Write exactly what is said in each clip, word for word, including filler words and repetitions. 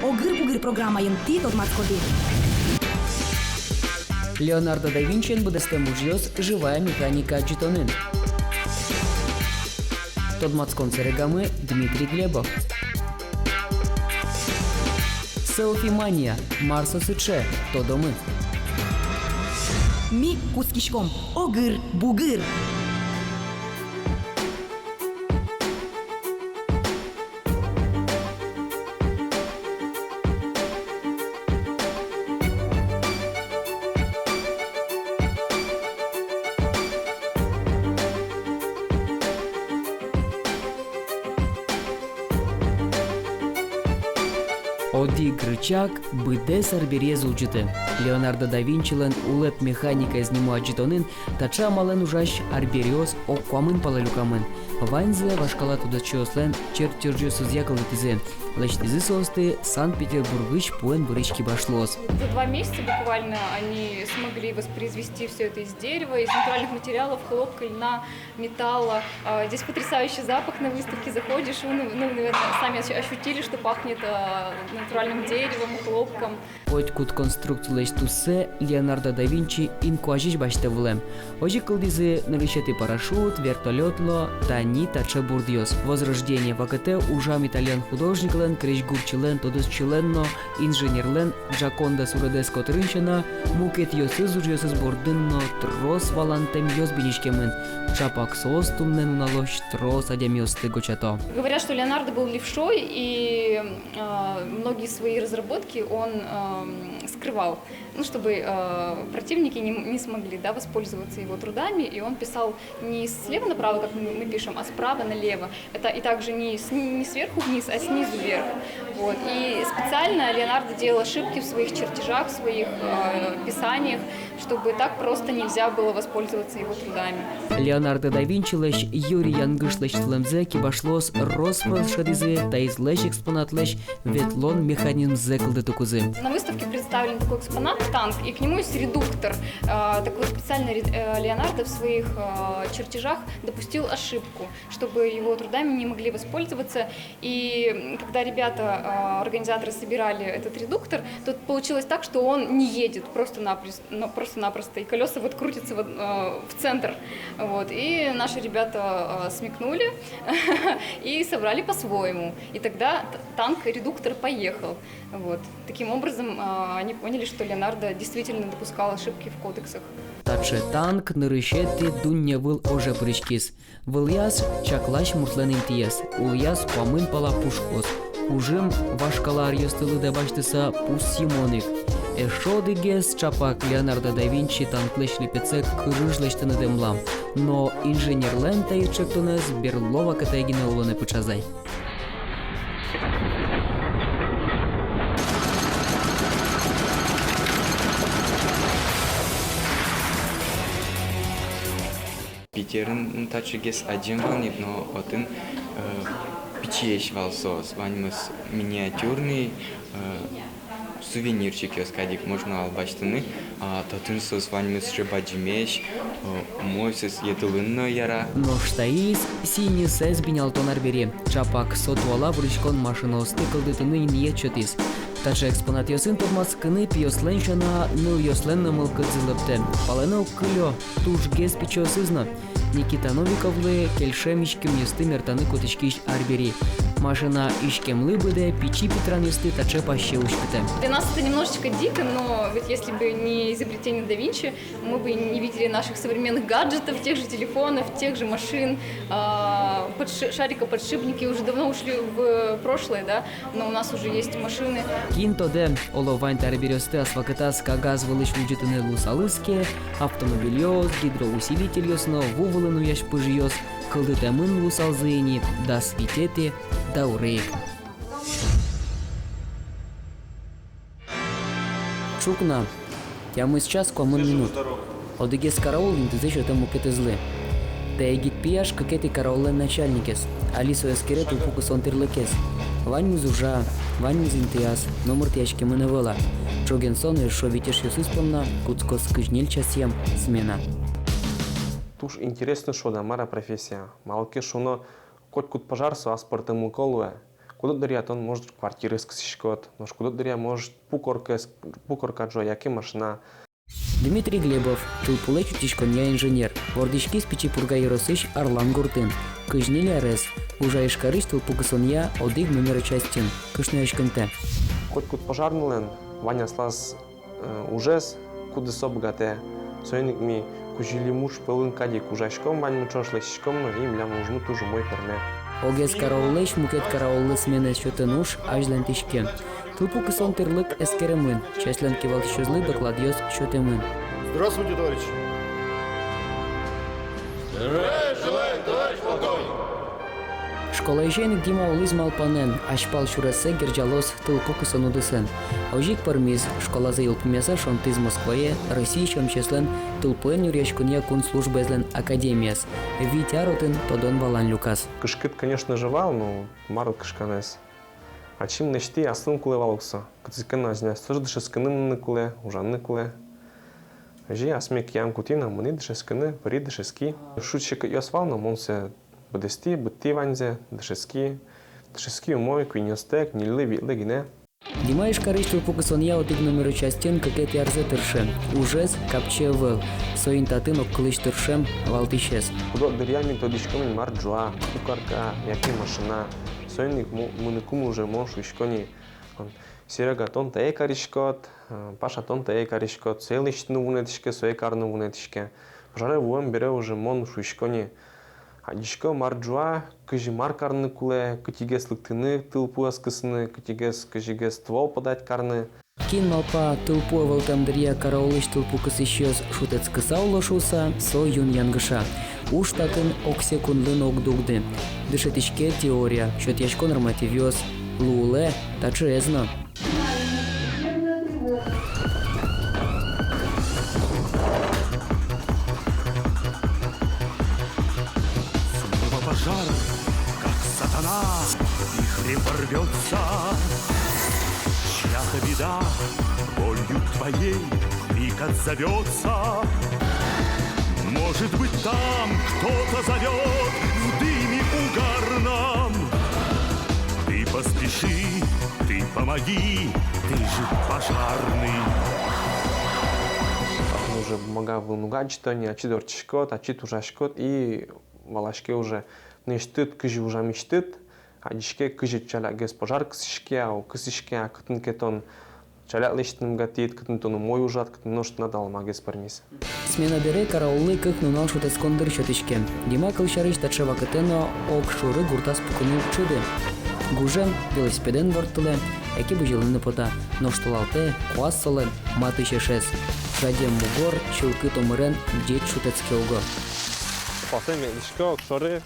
«Огыр-бугыр» программаын тӥ тодматскоды: Леонардо да Винчиен быдэстэм ужъёс живая механика адӟытонын. Тодматскон сэрегамы Дмитрий Глебов. Селфи-мания, мар со сыӵе, тодомы. Ми кутскиськом. Огыр-бугыр. Одӥг рычаг быдэс арбериез улӟытэ. Леонардо да Винчилэн «Улэп механикаез» нимо адӟытонын таӵе амалэн ужась арбериос ог куамын пала люкамын. Ваньзэ вашкала тодосчиослэн чертёжъёсызъя кылдытӥзы. Лэсьтӥзы соосты Санкт-Петербургысь пуэн бырись кибашлыос. За два месяца буквально они смогли воспроизвести всё это из дерева, из натуральных материалов: хлопка, льна, металла. А, здесь потрясающий запах на выставке. Заходишь, вы, ну, ну, наверное, сами ощ-, ощутили, что пахнет, а, натуральным деревом, хлопком. Котькуд конструкцилэсь туссэ Леонардо да Винчи инкуазьысь басьтэ вылэм. Озьы кылдӥзы нырысетӥ парашют, вертолётлы, тани таӵе бурдъёс. Возрождение вакытэ ужам итальян художниклэн, крезьгурчилэн, тодосчилэн но инженерлэн Джоконда суредэз котырын сяна, мукетъёсыз ужъёсыз бордын но трос валантэмъёс биниськемын. Чапак соос туннэ нуналозь трос адямиосты гочато. Говорят, что Леонардо был левшой, и, э, многие свои разработки он, эм, скрывал, ну, чтобы, э, противники не, не смогли, да, воспользоваться его трудами, и он писал не слева направо, как мы, мы пишем, а справа налево. Это и также не с-, не сверху вниз, а снизу вверх. Вот. И специально Леонардо делал ошибки в своих чертежах, в своих, э, писаниях, чтобы так просто нельзя было воспользоваться его трудами. Леонардо да Винчилэсь юри янгыш лэсьтылэмзэ кибашлыос рос-прос шӧдӥзы, таизлэсь экспонатлэсь ветлон механизмзэ кылдытыкузы. На выставке представлен такой экспонат, танк, и к нему есть редуктор. А, так вот, специально ре-, э, Леонардо в своих, э, чертежах допустил ошибку, чтобы его трудами не могли воспользоваться. И, м, когда ребята, э, организаторы собирали этот редуктор, то получилось так, что он не едет просто-напросто, но просто-напросто, и колёса вот крутятся вот, э, в центр. Вот. И наши ребята, э, смекнули и собрали по-своему. И тогда т-, танк-редуктор поехал. Вот. Таким образом, а, они поняли, что Леонардо действительно допускал ошибки в кодексах. Таӵе танк нырысетӥ дунневыл оже пыриськиз. Вылӥяз чаклась муртлэн интыез, улӥяз куамын пала пушкаос. Кужым вашкала аръёсты лыдэ басьтыса пусйымон ик. Эшшо одӥгез, чапак Леонардо да Винчи танклэсь липетсэ кырыж лэсьтыны дэмлам. Но инженерлэн таӵе чектонэз берло вакытэ гинэ улонэ пыӵаз ай. Питерын таӵегес адӟем вал ни, но отын, э, пичиесь вал соос, ваньмыз миниатюрный, э, сувенирчикъёс кадь ик можно вал басьтыны, а татын соос ваньмыз сыӵе бадӟымесь, э, умой, соос йӧтылыны но яра. Нош таиз сӥньысэз бинялтон арбери. Чапак со туала вуриськон машинаосты кылдытыны инъет сётӥз. Таӵе экспонатъёсын тодматскыны пиослэн сяна нылъёслэн но мылкыдзы лыктэ. Палэнэ уг кылё, тужгес пичиосыз но. Никита Новиковлы кельшем иськемъёсты мертаны кутӥськись арбери. Машина иськемлы быдэ пичи питранъёсты таӵе пасе уськытэ. Для нас это немножечко дико, но ведь если бы не изобретение да Винчи, мы бы не видели наших современных гаджетов, тех же телефонов, тех же машин, а, подши-, шарикоподшипники уже давно ушли в прошлое, да, но у нас уже есть машины. Кин тодэ, оло, вань та арбериосты ас вакытаз кагаз вылысь улӟытыны луысалыз ке, автомобильёс, гидроусилительёс но ву вылын уясь пыжъёс кылдытэмын луысалзы ини дас витетӥ дауры ик. Ӵукна. Тямыс час куамын минут. Одӥгез караул интызэ сётэ мукетызлы. Та егит пияш кыкетӥ карауллэн начальникез. Али со эскере тулпу кысон тӥрлыкез. Ваньмыз ужа, ваньмыз интыяз, номыр тӥяськемын ӧвӧл-а. Ӵоген со но эшшо вить эшъёсыз понна кутскоз кызь ньыль часъем смена. Туж интересно шуод-а, мар-а, профессия. Малы ке шуоно, котькуд пожар со аспӧртэмлыко луэ. Куд-ог дыръя тон, может, квартираез кысӥськод, нош куд-ог дыръя, может, пу коркаез, пу корка ӝуа яке машина. Дмитрий Глебов, тылпулэсь утиськонъя инженер, вордӥськиз Пичи Пурга ёросысь Арлан гуртын. Кызь ньыль арес, ужа Ижкарысь тылпу кысонъя одӥг номеро частьын, кышнояськымтэ. Котькуд пожарнойлэн вань аслаз, э, ужез, кудзэ со быгатэ. Соин ик ми кузьыли муш пӧлын кадь ик ужаськом, ваньмы ӵош лэсьтӥськом но, и милям ужмы туж умой пӧрме. Огез карауллэсь мукет карауллы сменаез сётон уж азьланьтӥське. Тылпу кысон тырлык эскеремын, частьлэн кивалтӥсьёсызлы докладъёс сётэмын. Здравствуйте, товарищи! Здравия желаем, товарищ полковник! Школаысен ик Дима улӥз малпанэн, азьпал сюрессэ герӟалоз тылпу кысон удысэн. Озьы ик пӧрмиз, школазэ йылпумъяса шонтӥз Москвае Россиысь МЧС-лэн тылпуэн нюръяськонъя кун службаезлэн академияз. Вить ар отын тодон-валан люказ. Кышкыт, конечно же, вал, но мар кышканэз. Ачим лэсьтӥ, аслым кулэ вал ук со. Кытчы ке но азьланяз тоже дышетскыны мыныны кулэ, ужаны кулэ. Озьы асме киям кутӥ но мынӥ дышетскыны, пыри, дышетски. Шуг-секытъёс вал но, мон сое быдэстӥ, быдтӥ ваньзэ, дышетски. Дышетски умой, куиньёстэк, ньыльлы, витьлы гинэ. Дима Ижкарысь тылпу кысонъя одӥг номеро частьын кыкетӥ арзэ тырше. Ужез капчи ӧвӧл. Соин татын огкылысь тыршем валтӥсез. Куд-ог дыръя ми тодӥськом ини, мар ӝуа, пу корка яке машина. Соин ик мо-, мыныкум уже мон шуисько ини: «Серёга, тон тае кариськод, э, Паша, тон тае кариськод, сое лэсьтыны вунэтӥське, сое карыны вунэтӥське». Пожаре вуэм бере уже мон шуисько ини, адӟисько, мар ӝуа, кызьы мар карыны кулэ, кытӥгес лыктыны тылпуэз кысыны, кытӥгес, кызьыгес ствол подать карыны. Кин малпа, тылпу ӧвӧлтэм дыръя караулысь тылпу кысӥсьёс шутэтскыса уло шуыса, со юн янгыша. Уж татын ог секундлы но уг дугды. Дышетӥське теория, сётъясько нормативъёс, луылэ таӵеез но. Слыва пожар, как сатана, вихрем ворвётся. Чья-то беда болью твоей вмиг отзовётся. Может быть, там кто-то зовёт в дыме угарном. Ты поспеши, ты помоги, ты же пожарный. Татын уже бумага вылын уг адӟы ни, ачид ортчиськод, ачид ужаськод и валаське уже, нуисьтыд, кызьы ужамысьтыд, адӟиське, кызьы ӵалякгес пожар кысӥське-а, уг кысӥське-а, кытын ке тон ӵаляк лэсьтыны быгатӥд, кытын тон умой ужад, кытын нош тынад аламагес пӧрмиз. Смена бере карауллы кык нунал шутэтскон дыр сётӥське. Дима, кылсярысь, таӵе вакытэ но огшоры гуртаз пукыны уг чиды. Гужем велосипедэн ворттылэ, яке бызьылыны пота, нош толалтэ куас солэн матысь эшез. Жадем мугор чылкыт омырен ӟеч шутэтске уго. Куасэн ветлӥсько огшоры,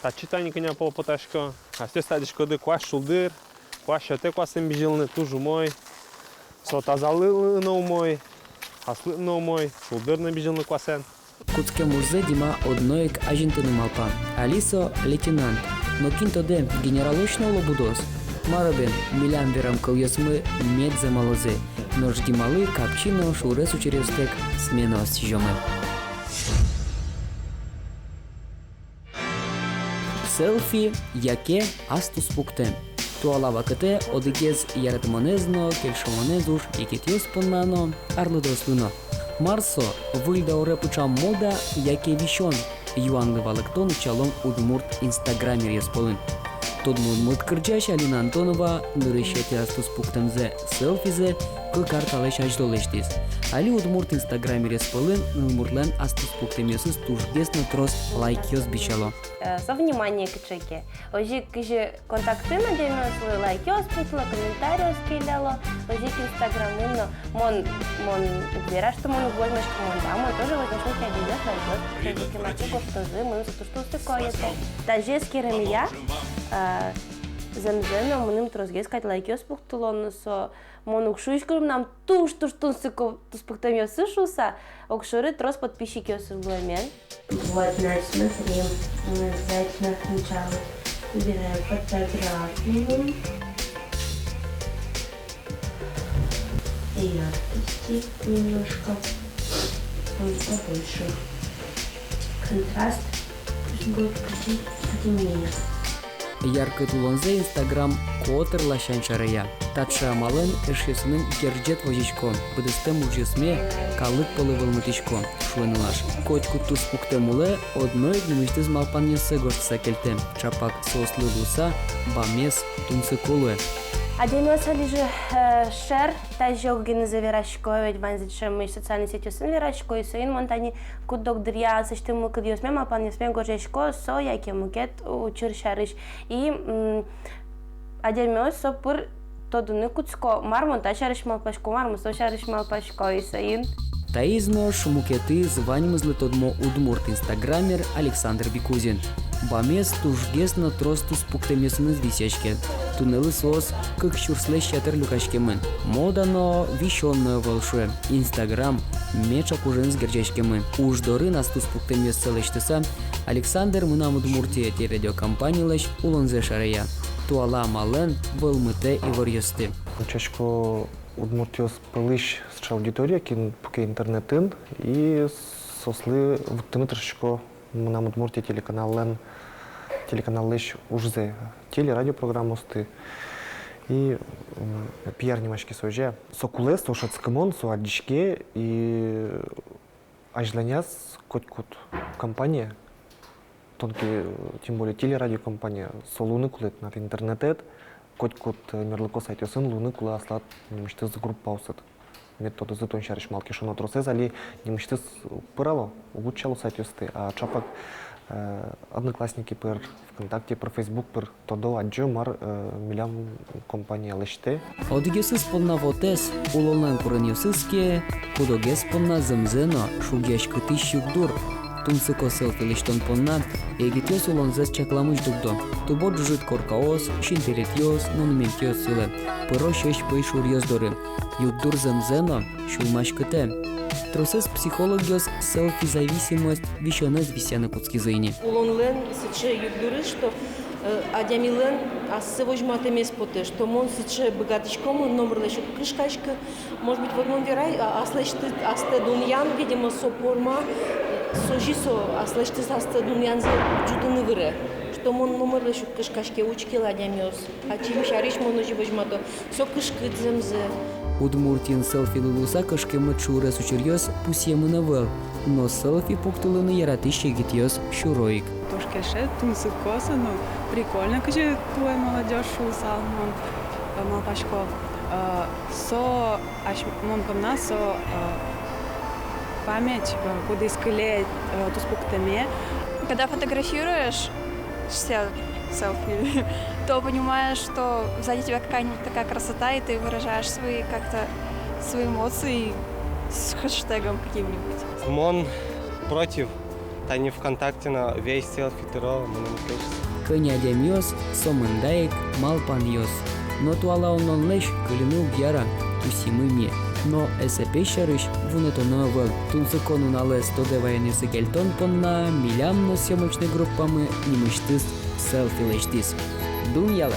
татчы тани кӧня пол потасько. Асьтэос адӟиськоды, куас шулдыр, куас сётэ куасэн бызьылыны, туж умой. Со тазалыклы но умой, аслыд но умой, шулдыр но бызьылыны куасэн. Кутскем ужзэ Дима одно ик азинтыны малпа. Али со лейтенант. Но кин тодэ, генералозь но луоз-а? Мар-о бен, милям верам кылъёсмы мед зэмалозы. Нош Дималы капчи но шурес учыръёстэк сменаос сӥзёмы. Селфи яке ас туспуктэм. Туала вакытэ одӥгез яратэмонэз но кельшымонэз уж егитъёс понна но, арлыдоослы но. Мар со, выль дауре пыӵам мода яке висён? Юанлы валэктон утчалом удмурт инстаграмеръёс пӧлын. Тодмо удмурт кырӟась Алина Антонова нырысетӥ ас туспуктэмзэ, селфизэ, кык ар талэсь азьло лэсьтӥз. Али удмурт инстаграмеръёс пӧлын нылмуртлэн ас туспуктэмъёсыз тужгес но трос лайкъёс бичало. Э, со внимание кыӵе ке. Озьы ик кызьы Контактын адямиослы лайкъёс пуктыло, комментариос келяло, озьы ик Инстаграмын но. Мон, мон уг вера, что мон уг возьмаськы, мон, да, мон тоже возьмасько ке адямиос лайкъёс, кызьы ке мар ке гожтозы, мыным со туж тунсыко ӧте. Тазьы эскеремъя, э, зэмзэ но мыным тросгес кадь лайкъёс пуктыло, но со мон уг шуиськы, мынам туж-туж тунсыко туспуктэмъёсы шуыса, огшоры трос подписчикъёсы луэмен. Вот, значит, смотри, мы обязательно сначала выбираем фотографию. И яркости немножко, м, побольше. Контраст пусть будет потем-, потемнее. Яркыт улонзэ Инстаграм котыр ласянь шарая. Таӵе амалэн эшъёсыным герӟет возисько, быдэстэм ужъёсме калык пӧлы вӧлмытӥсько, шуэ нылаш. Котькуд туспуктэм улэ одно ик нимысьтыз малпанъёссэ гожтыса кельтэ. Ӵапак соослы луыса, бамез тунсыко луэ. Адямиос али же, э, шер тазьы ог-огенызы верасько, ведь ваньзы ӵемысь социальной сетьёсын верасько, и соин мон тани куд-ог дыръя аслэсьтым мылкыдъёсме, малпанъёсме гожъясько со яке мукет учыр сярысь. И, м, адямиос со пыр тодыны кутско, мар мон та сярысь малпасько, мар мон со сярысь малпасько, и соин. Таиз нош мукетыз ваньмызлы тодмо удмурт инстаграмер Александр Бикузин. Бамез тужгес но трос туспуктэмъёсыныз висъяське. Туннэлы соос кык сюрслэсь ятыр люкаськемын. Мода но, висён но ӧвӧл, шуэ. Инстаграм меӵак уженыз герӟаськемын. Уж дорын ас туспуктэмъёссэ лэсьтыса, Александр «Мынам Удмуртие» телерадиокомпанилэсь улонзэ шарая. Туала амалэн вӧлмытэ иворъёсты. Утчасько удмуртъёс пӧлысь сыӵе аудитория, кин пуке интернетын, и соослы вуттыны тыршисько «Мынам Удмуртие» телеканаллэн, телеканаллэсь ужзэ, телерадиопрограммаосты. И, м, пиар нимаське сое. Со кулэ, со шӧдскымон, со адӟиське, и азьланяз котькуд компания, тон ке, тем более телерадиокомпания, со луыны кулэ тынад интернетэд, котькуд, э, мерлыко сайтъёсын луыны кулэ аслад нимысьтыз группаосыд. Мед тодозы тон сярысь, малы ке шуоно тросэз али нимысьтыз уг пырало, уг утчало сайтъёсты, а ӵапак, э, Одноклассники пыр, ВКонтакте пыр, Фейсбук пыр тодо, адӟо, мар, э, милям компания лэсьтэ. Одӥгъёсыз понна вотэс, улонлэн куронъёсыз ке, куд-огез понна зэмзэ но шугъяськытӥсь югдур. Тунсыко селфи лэсьтон понна егитъёс улонзэс чакламысь дугдо. Тубо ӝужыт коркаос, синпелетъёс, монументъёс сылэ. Пыро сьӧсь пӧйшуръёс доры. Югдур зэмзэ но сюлмаськытэ. Тросэз психологъёс селфи-зависимость висёнэз висъяны кутскизы ини. Улонлэн сыӵе югдурыз, что, э, адямилэн ассэ возьматэмез потэ, что мон сыӵе быгатӥсько, мон номырлэсь уг кышкаськы. Может быть, вот мон верай, а, аслэсьтыз астэ дунъян, видимо, со порма, э, созьы со аслэсьтыз астэ дунъянзэ ӝутыны выре, что мон номырлэсь уг кышкаськы, учкелэ, адямиос. Ачим сярысь мон озьы возьмато. Со кышкыт зэмзэ. Удмуртиын селфилы луыса кышкемыт шугрес учыръёс пусъемын ӧвӧл, но селфи пуктылыны яратӥсь егитъёс сюро ик. Туж кельше, тунсыко со, ну, прикольно, кызьы туэ молодёжь шуысал мон, э, малпасько. Э, со ась-, мон понна со, э, память, э, кудӥз кыле, э, туспуктэме. Когда фотографируешь, сел-, селфи, то понимаешь, что сзади тебя какая-нибудь такая красота, и ты выражаешь свои как-то, свои эмоции с хэштегом каким-нибудь. Мон против. Тани ВКонтакте но весь селфи тыро, мыным уг кельшы. Кӧня адямиос, со мында ик малпанъёс. Но туала улонлэсь кыльыны уг яра, пусйимы ми. Но эсэпесь сярысь вунэтоно ӧвӧл. Тунсыко нуналэз тодэ ваёнъёсы кельтон понна милям но съёмочной группамы нимысьтыз селфи лэсьтӥз. Дунъялэ!